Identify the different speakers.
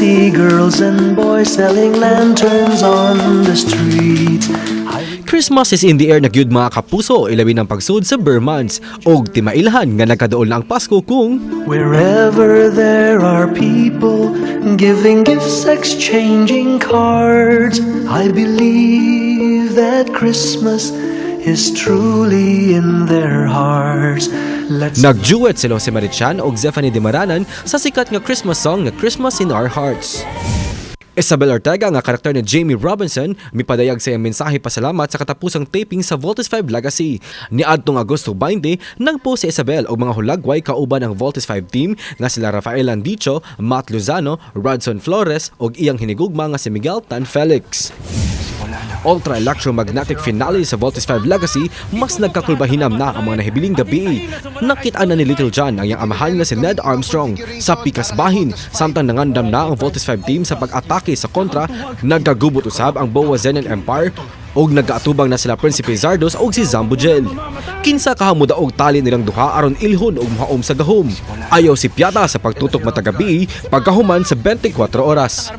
Speaker 1: see girls and boys selling lanterns on the streets. I
Speaker 2: Christmas is in the air na gyud, mga kapuso, ilabi ng pagsud sa ber months og timailhan nga nagkaduol na ang Pasko kung
Speaker 1: Wherever there are people giving gifts, exchanging cards, I believe that Christmas is truly in their hearts. Let's
Speaker 2: Nag-duet sila si Marichan og Zephanie Dimaranan sa sikat nga Christmas song nga "Christmas in Our Hearts." Isabel Ortega nga karakter ni Jamie Robinson mipadayag sa iyang mensahe pasalamat sa katapusang taping sa Voltes 5 Legacy. Niadtong Agosto 20, nagpost si Isabel og mga hulagway kauban ang Voltes 5 team nga sila Rafael Landicho, Matt Lozano, Radson Flores ug iyang hinigugma nga si Miguel Tan Felix. Ultra electromagnetic finale sa Voltes 5 Legacy, mas nagkakulbahinam na ang mga nahibiling gabi. Nakita na ni Little John ang iyang amahan nga si Ned Armstrong sa pikas bahin samtang nangandam na ang Voltes 5 team sa pag-atake sa kontra, nagkagubot usab ang Boa Zenon Empire ug nagaatubang na sila Prinsipe Zardos ug si Zambugel. Kinsa kahamudaog tali nilang duha aron ilhon ug mohaom sa gahom? Ayaw si Piata sa pagtutok matag gabii pagkahuman sa 24 oras.